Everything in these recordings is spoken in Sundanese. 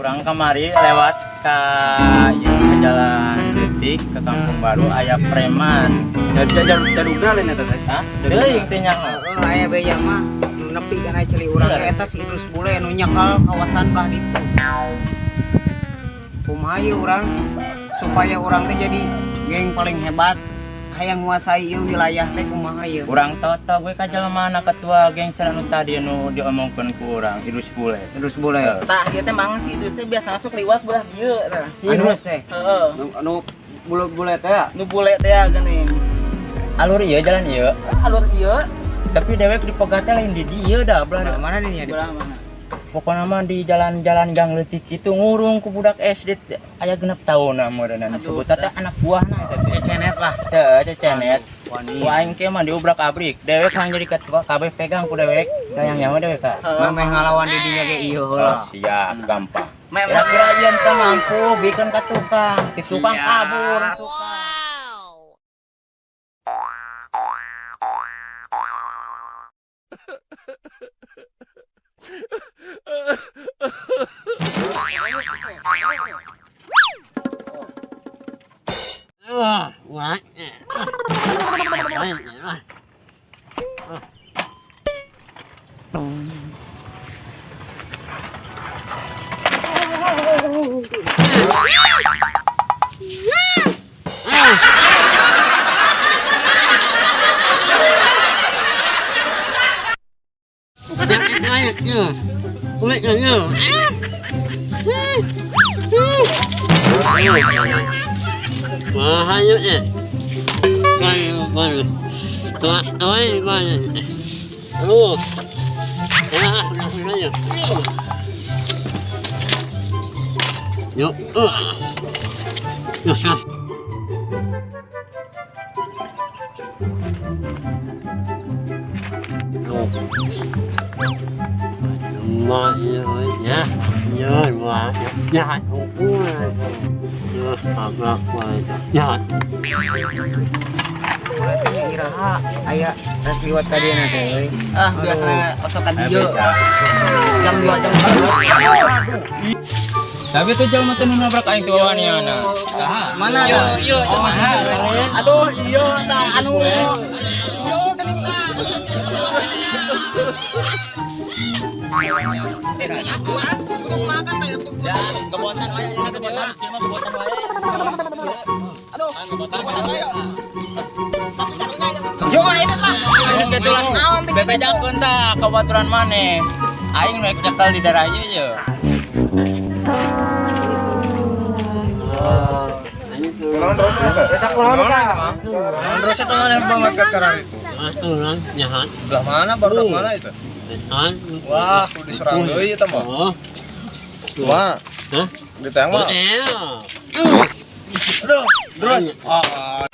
Urang kamari lewat ka ieu ke jalan leutik ke Kampung Baru aya preman. Jadugna lain eta teh. Hah? Teuing teh nyaho. Heeh, aya beja mah nu nepi kana ceuli urang eta si Idrus bule nu nyekel kawasan belah ditu. Kumaha ieu urang supaya urang teh jadi geng paling hebat hayang nguasai ieu wilayah teh kumaha ieu? Urang toto gue ka jelema na ketua geng cenah nu tadi nu diomongkeun ku urang Idrus bule. Idrus bule. Tah ieu teh mang si Idrus teh biasa sok liwat belah dieu tah. Si Idrus teh. Heeh. Anu bule-bule teh ya. Nu bule teh ya geuning. Alur ieu jalan ieu. Alur ieu Tapi dewek dipegat teh lain di dieu dah belah. Mana nih ya? belah mana? Pokoknya mah di jalan-jalan gang leutik itu ngurung ku budak SD aya 6 tahun meureunna Aduh, disebut teh anak buahna eta teh. Cecenet lah. Teu cecenet. Wani. Ku aing ke mah diobrak-abrik. Dewek hayang jadi ketua kabeh pegang ku dewek. Hayang nyawa dewek ka. Mameh ngalawan di dinya ge ieu Oh, heula. siap, gampang. Memang Kira-kira ieu teh mampu bikin ka tukang, ti tukang Siap. kabur. Tukang. Bule teh nya iraha aya rek liwat ka dieu teh euy. Ah biasana osok ka dieu. Jam 2 jam 4. Tapi tuh jelema teh nu nabrak aing teh wawaniana. Saha? Mana dah? Ieu Mana? Aduh, iya tah anu. Iya geuning tah. Kudu makan tah itu. Ya, gebotan wae, gebotan, ieu mah gebotan wae. Aduh, Gebotan wae. Yo ini lah. Kebetulan naon teh kitu. Bebejakeun tah ka baturan maneh. Aing rek nyekel di darah ieu ye. Terus eta mana banget ke karar itu? Belah mana baru mana itu? Wah, udah diserang deui eta mah. Wah. Ditang mah. Aduh, terus. Ah.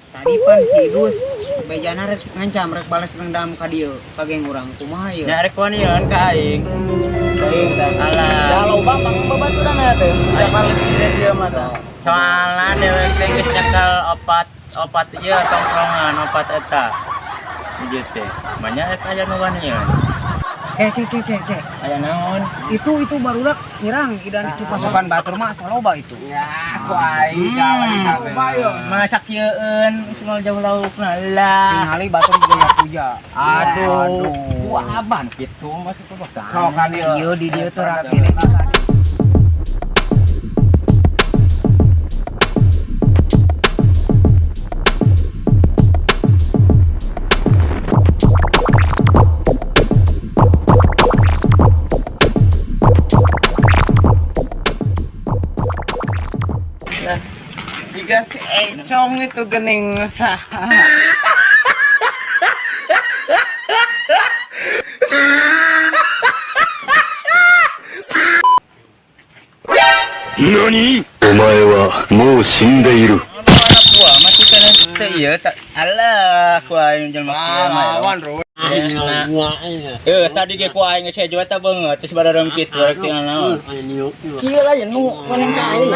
Tadi pan si Idrus bejana rek ngancam rek balas dendam ka dieu ka geng urang kumaha ieu? Nya rek wanian ka aing. Teuing tah salah. Loba mang babaturan ya teh. Siapa dia mah tah. Soalna dewek teh geus nyekel opat ieu tongkrongan opat eta. Ieu teh. Banyak rek aya nu wanian. Ke ke ke ke ke. Aya naon? Itu barudak nyerang idan itu pasukan batur mah asa loba itu. Ya, ku aing gawe kabeh. Masak yeueun cuma jauh laukna lah. Tingali batur juga ya puja. Aduh. Ku aban kitu masuk ke bakal. Sok ka dieu. Ieu di dieu teh rame tadi. Jika si Econg itu gening saha. 何お前はもう死んでいる。 Anak buah masih kena. teh ieu tak alah ku aing jelema kieu mah. Lawan Rus. Tadi ge ku aing geus hejo eta beungeut terus badareum kitu rek tinggal naon. Kieu lah nu maneh ka aing.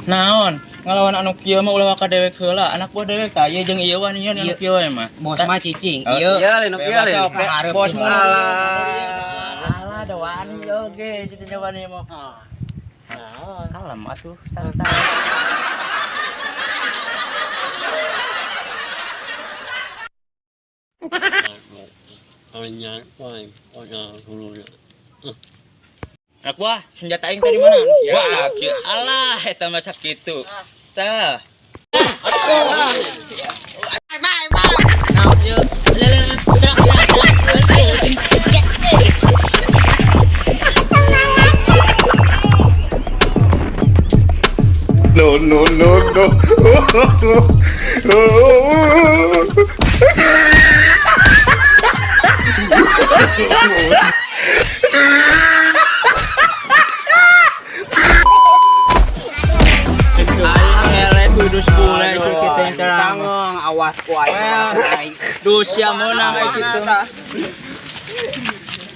Naon? Ngalawan anu kieu mah ulah ka dewek heula. Anak buah dewek tah ieu jeung ieu wanian anu kieu we mah. Bos mah cicing. Ieu. Iya lain kieu lain. Bos mah. Alah. Alah da wani oge jadi wani mah. Kalem atuh santai. Anak buah, senjata aing tadi mana? Wah, kieu. Alah, eta mah sakitu. Tah. No no no no. Aing eleh kudu bule itu kita yang terang. Tangong awas ku aing. Duh, sia meunang kayak gitu.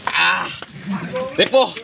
Ah. Ripuh.